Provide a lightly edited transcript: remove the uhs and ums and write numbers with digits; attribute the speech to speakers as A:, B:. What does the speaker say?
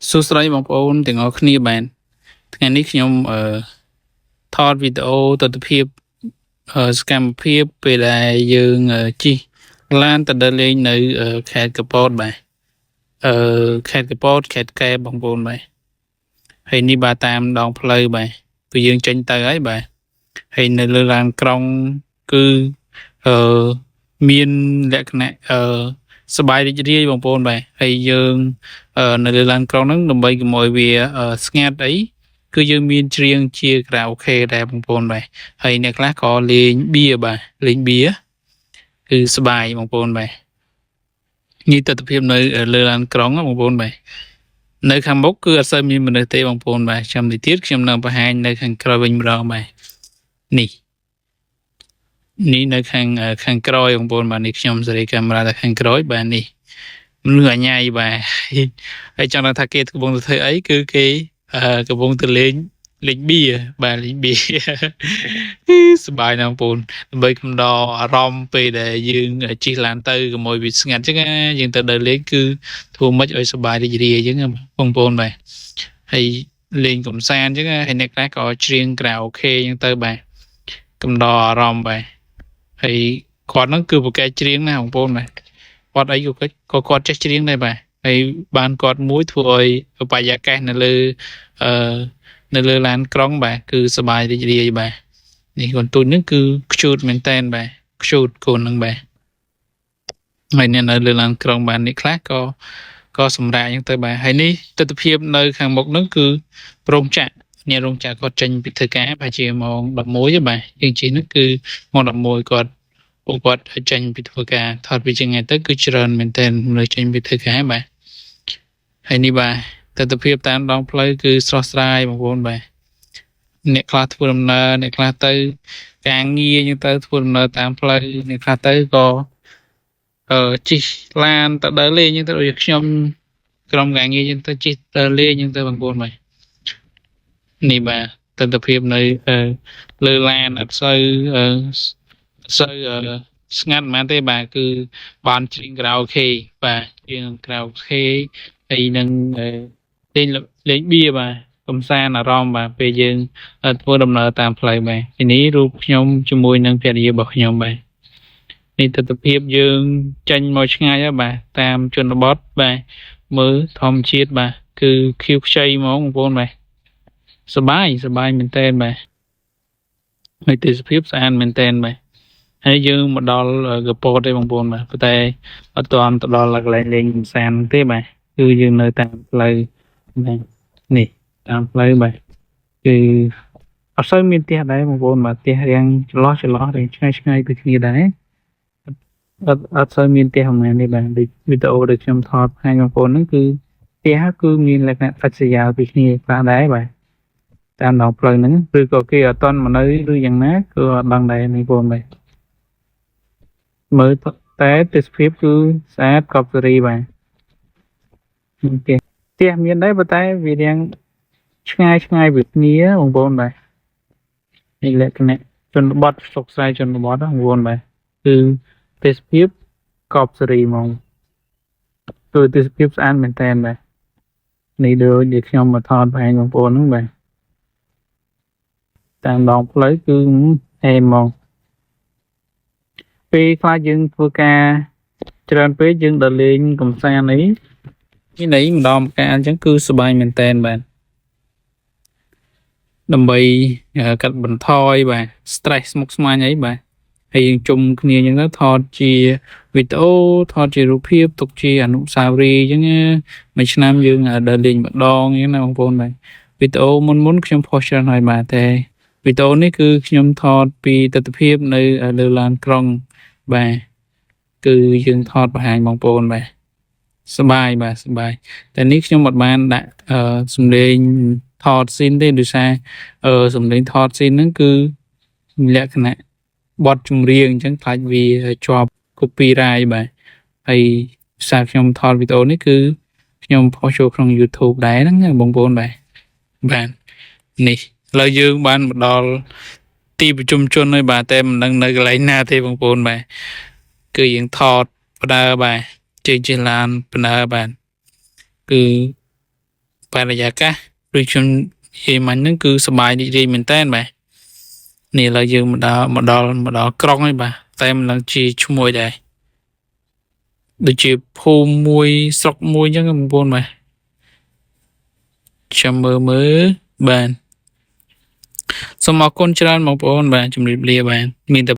A: សួស្តីបងប្អូនទាំងអស់គ្នាបាទថ្ងៃនេះខ្ញុំអឺថតវីដេអូទស្សនភាពសកម្មភាពពេលដែលយើងជិះឡានទៅដើរលេងនៅខេត្តកពតបាទខេត្តកពតខេត្តកែបបងប្អូនបាទហើយនេះបាទតាមដងផ្លូវបាទគឺយើងចេញទៅហើយបាទហើយនៅលើឡានក្រុងគឺអឺមានលក្ខណៈសប្បាយរីករាយបងប្អូនបាទហើយយើង នៅលើឡានក្រុងហ្នឹងដើម្បីកុំឲ្យវាស្ងាត់អីគឺយើងមានច្រៀងជាខារ៉ាអូខេដែរបងប្អូនបាទហើយអ្នកខ្លះក៏លេងបៀបាទលេងបៀគឺសប្បាយបងប្អូនបាទនេះទស្សនវិជ្ជានៅលើឡានក្រុងណាបងប្អូនបាទនៅខាងមុខគឺអត់សូវមានមនុស្សទេបងប្អូនបាទចាំតិចទៀតខ្ញុំនឹងបង្ហាញនៅខាងក្រោយវិញម្ដងបាទនេះនេះនៅខាងក្រោយបងប្អូនបាទនេះខ្ញុំសេរីកាមេរ៉ាទៅខាងក្រោយបាទនេះមនុស្សអញ្ញាយបាទ ហើយចង់ដឹងថាគេកំពុងទៅធ្វើអីគឺគេកំពុងទៅលេងលេងបៀបាទលេងបៀ សប្បាយណាស់បងប្អូនដើម្បីកំដរអារម្មណ៍ពេលដែលយើងជិះឡានទៅកុំឲ្យវាស្ងាត់ចឹងណាយើងទៅដើរលេងគឺធ្វើម៉េចឲ្យសប្បាយរីករាយចឹងណាបងប្អូនបាទហើយលេងកំសាន្តចឹងណាហើយអ្នកខ្លះក៏ច្រៀងខារ៉ាអូខេចឹងទៅបាទកំដរអារម្មណ៍បាទហើយគាត់ហ្នឹងគឺពូកែច្រៀងណាស់បងប្អូនបាទគាត់អីក៏គាត់ចេះច្រៀងដែរបាទ ហើយបានគាត់មួយធ្វើឲ្យបរិយាកាសនៅលើអឺនៅលើឡានក្រុងបាទគឺសប្បាយរីករាយបាទនេះកូនទូចហ្នឹងគឺខ្ជូតមែនតែនបាទខ្ជូតកូនហ្នឹងបាទហើយអ្នកនៅលើឡានក្រុងបាទនេះខ្លះក៏សម្រាកអញ្ចឹងទៅបាទហើយនេះទស្សនភាពនៅខាងមុខហ្នឹងគឺរោងចក្រអ្នករោងចក្រគាត់ចេញពីធ្វើការប្រហែលជាម៉ោង11ទេបាទយើងជិះហ្នឹងគឺម៉ោង11គាត់ពួកគាត់ចេញពីធ្វើការថតពីចង្ងាយទៅគឺច្រើនមែនតែនមនុស្សចេញពីធ្វើការបាទ ហើយនេះបាទទស្សនភាពតាមដងផ្លូវគឺស្រស់ស្រាយបងប្អូនបាទអ្នកខ្លះធ្វើដំណើរអ្នកខ្លះទៅការងារអញ្ចឹងទៅធ្វើដំណើរតាមផ្លូវអ្នកខ្លះទៅក៏ជិះឡានទៅដើរលេងអញ្ចឹងទៅដូចខ្ញុំក្រុមការងារអញ្ចឹងទៅជិះដើរលេងអញ្ចឹងទៅបងប្អូនបាទនេះបាទទស្សនភាពនៅលើឡានអត់សូវអត់សូវស្ងាត់ប៉ុន្មានទេបាទគឺបានច្រៀងខារ៉ាអូខេបាទច្រៀងខារ៉ាអូខេហើយនឹងលេងលេងបៀបាទកំសាន្តអារម្មណ៍បាទពេលយើងធ្វើដំណើរតាមផ្លូវបាទទីនេះរូបខ្ញុំជាមួយនឹងភរិយារបស់ខ្ញុំបាទនេះទស្សនភាពយើងចេញមកឆ្ងាយហើយបាទតាមជនបទបាទមើលធម្មជាតិបាទគឺខៀវខ្ចីហ្មងបងប្អូនបាទសប្បាយសប្បាយមែនតើបាទហើយទេសភាពស្អាតមែនតើបាទហើយយើងមកដល់កពតទេបងប្អូនបាទប៉ុន្តែអត់ទាន់ទៅដល់កន្លែងលេងកម្សាន្តទេបាទគឺយើងនៅតាមផ្លូវបាទនេះតាមផ្លូវបាទគឺអត់សូវមានផ្ទះដែរបងប្អូនបាទផ្ទះរាងចន្លោះចន្លោះរាងឆ្ងាយឆ្ងាយពីគ្នាដែរអត់សូវមានផ្ទះប្រហែលនេះបាទដូចវីដេអូដែលខ្ញុំថតបង្ហាញបងប្អូនហ្នឹងគឺផ្ទះគឺមានលក្ខណៈដាច់ស្រយាលពីគ្នាខ្លះដែរបាទតាមដងផ្លូវហ្នឹងឬក៏គេអត់ទាន់មកនៅឬយ៉ាងណាគឺអត់ដឹងដែរនេះបងប្អូនបាទមើលតែទេសភាពគឺស្អាតកប់សេរីបាទផ្ទះផ្ទះមានដែរប៉ុន្តែវារាងឆ្ងាយឆ្ងាយពីគ្នាបងប្អូនបាទនេះលក្ខណៈជនបទស្រុកស្រែជនបទណាបងប្អូនបាទគឺទេសភាពកប់សេរីហ្មងគឺទេសភាពស្អាតមែនតើបាទនេះដូចដែលខ្ញុំមកថតបង្ហាញបងប្អូនហ្នឹងបាទតាមដងផ្លូវគឺហេហ្មងពេលខ្លះយើងធ្វើការច្រើនពេកយើងដល់លេងកំសាន្តអីនេះនេះម្ដងម្កាលអញ្ចឹងគឺសប្បាយមែនតើបាទដើម្បីកាត់បន្ថយបាទ stress ស្មុគស្មាញអីបាទហើយយើងជុំគ្នាអញ្ចឹងទៅថតជាវីដេអូថតជារូបភាពទុកជាអនុស្សាវរីយ៍អញ្ចឹងណាមួយឆ្នាំយើងដើរលេងម្ដងអញ្ចឹងណាបងប្អូនបាទវីដេអូមុនមុនខ្ញុំផុសច្រើនហើយបាទតែវីដេអូនេះគឺខ្ញុំថតពីទស្សនភាពនៅលើឡានក្រុងបាទគឺយើងថតបង្ហាញបងប្អូនបាទសប្បាយបាទសប្បាយតែនេះខ្ញុំអត់បានដាក់សំឡេងថតស៊ីនទេដោយសារសំឡេងថតស៊ីនហ្នឹងគឺលក្ខណៈបទចម្រៀងអញ្ចឹងខ្លាចវាជាប់ copyright បាទហើយសារខ្ញុំថតវីដេអូនេះគឺខ្ញុំផុសចូលក្នុង YouTube ដែរហ្នឹងណាបងប្អូនបាទបាទនេះឥឡូវយើងបានមកដល់ទីប្រជុំជនហើយបាទតែមិនដឹងនៅកន្លែងណាទេបងប្អូនបាទគឺយើងថតបដើបាទជិះជិះឡានបដើបាទគឺ បរិយាកាសដូចខ្ញុំនិយាយមិញហ្នឹងគឺសប្បាយរីករាយមែនតើបាទនេះឥឡូវយើងមកដល់មកដល់មកដល់ក្រុងហើយបាទតែមិនដឹងជាឈ្មោះដែរដូចជាភូមិមួយស្រុកមួយអញ្ចឹងបងប្អូនបាទចាំមើលមើលបាទសូមអរគុណច្រើនបងប្អូនបាទជម្រាបលាបាទមានតែ